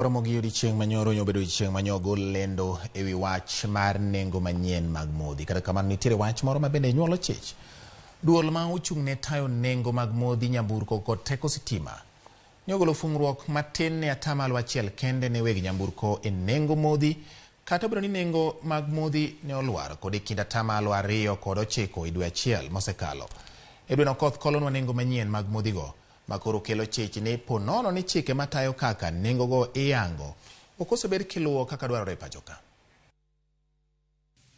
Romo gi odiechieng' manyoro nyobedo odiechieng' manyogo lendo ewi wach mar nengo manyien mag modhi. Kata kamano nitiere wach moro ma bende nyuolo chich. Duol ma ochung' ne tayo nengo mag modhi nyamburko kod teko sitima ne ogolo fung'ruok matin ne 1% kende ne weg nyamburko e nengo modhi kata obedo ni nengo mag modhi ne olwar kod e kind 2.9 e dwe achiel mosekalo. Edwin Okoth kolonwa nengo manyien mag modhigo makoro kelo chich ni po nono ni chike matayo kaka nengogo iyango ok osebed kiluwo kaka dwarore e pacho ka.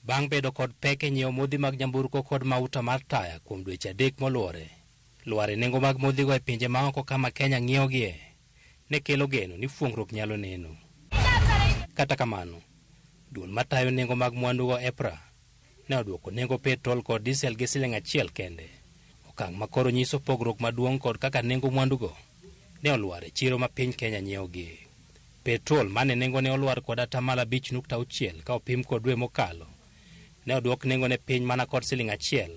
Bang' bedo kod pek e nyiewo modhi mag nyamburko kod mauta mar taya kuom dweche 3 moluwore, lwar e nengo mag modhigo e pinje maoko kama Kenya ng'iewogie ne kelo geno ni fuong'ruok nyalo neno. Kata kamano, duol matayo nengo mag mwandugo EPRA ne oduoko nengo petrol kod diesel gi siling 1 kende. Okang' ma koro nyiso pogruok maduong' kod kaka nengo mwandugo ne olwar e chiro ma piny Kenya nyiewogie. Petrol mane nengone olwar kod 5.6% ka opim kod dwe mokalo, ne oduok nengone piny mana kod siling 1,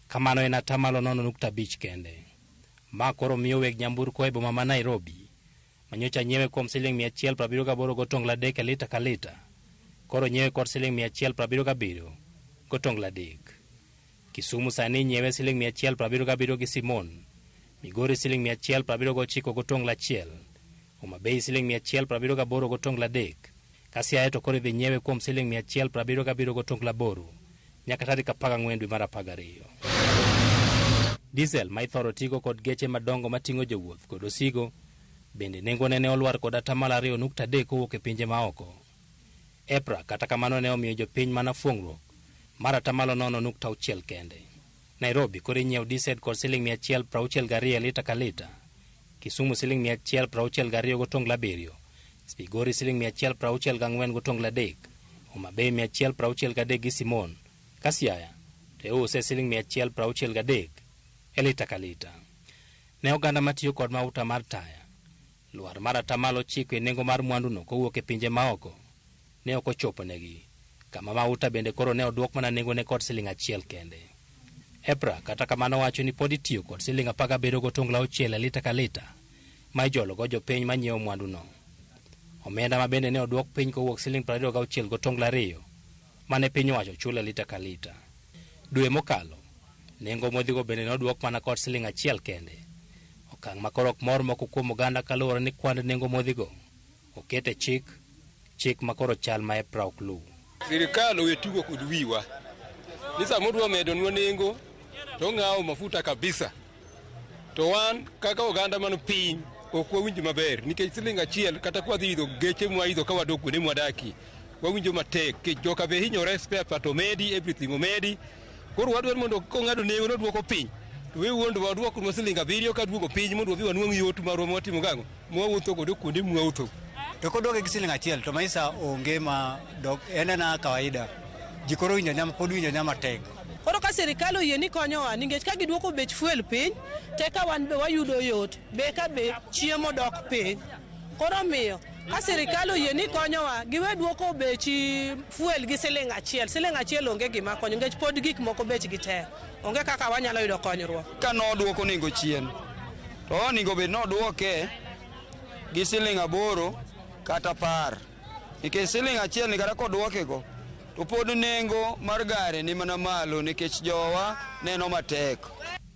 kamano en 0.5% kende. Ma koro miyo weg nyamburko e boma ma Nairobi, manyocha nyiewe kuom siling 178.3 e lita ka lita, koro nyiewe kod siling 177.3. Kisumu sani nyiewe siling 177 gi Simon, Migori siling 179.1, Homa Bay siling 178.3, ka Siaya to koro idhi nyiewe kuom siling 177.8 nyaka tarik 14 dwe mar 12. Diesel ma ithoro tigo kod geche madongo mating'o jowuoth kod osigo bende nengone ne olwar kod 2.3% kowuok e pinje maoko. EPRA kata kamano ne omiyo jopiny mana fuong'ruok mar 0.6% kende. Nairobi koro inyiewo diesel kod siling 162 e lita ka lita, Kisumu siling 162.7, Migori siling 164.3, Homa Bay 163 gi Simon, ka Siaya to iuse siling 163 e lita ka lita. Ne oganda matiyo kod mauta mar taya, lwar mar 9% e nengo mar mwanduno kowuok e pinje maoko ne ok ochoponegi, kama mauta bende koro ne oduok mana nengone kod siling 1 kende. EPRA kata kamano wacho ni pod itiyo kod siling 17.6 e lita ka lita ma ijologo jopiny manyiewo mwanduno. Omenda ma bende ne oduok piny kowuok siling 26.2 mane piny owacho chulo e lita ka lita. Dwe mokalo, nengo modhigo bende ne oduok mana kod siling 1 kende. Okang' ma koro ok mor moko kuom oganda kaluwore ni kwand nengo modhigo oket e chik, chik ma koro chal ma EPRA ok luw. Sirikal owe tugo kod wiwa. Ni sama odwa medonwa nengo to ong'awo mafuta kabisa. To wan kaka oganda man piny ok wawinj maber nikech siling 1 kata kwa dhi idho geche mwaidho ka wadok kuonde mwadakie wawinjo matek nikech joka be hinyore, spare part omedi, everything omedi. Koro wadwaro mondo kong'ado nengo noduoko piny to we wuondwa waduoknwa siling 7 ka duogo piny mondo wadhi wanwang' yot marwa mwatimo gang'o mwawuotho godo kuonde mwawuotho. To koduoke gi siling 1 to maisha onge ma dok en ena kawaida. Ji koro winjo nyama, pod winjo nyama tek. Koro ka sirikal oyie ni konyowa nikech ka giduoko bech fuel piny te ka wan be wayudo yot be ka be chiemo dok piny. Koro miyo ka sirikal oyie ni konyowa giwe duoko bech fuel gi siling 1. Siling 1 onge gima konyo nikech pod gik moko bechgi tek. Onge kaka wanyalo yudo konyruok. Ka noduoko nengo chien to onego bed noduoke gi siling 8 kata 10 nikech siling 1 ni kata koduokego to pod nengo mar gari ni mana malo nikech jowa neno matek.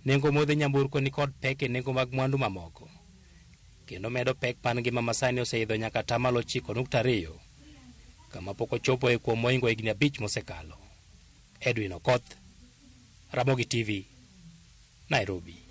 Nengo modhi nyamburko ni kod pek e nengo mag mwandu mamoko kendo medo pek pan ngima masani oseidho nyaka 9.2% kama pok ochopo e kuom mohingo higni 5 mosekalo. Edwin Okoth, Ramogi TV, Nairobi.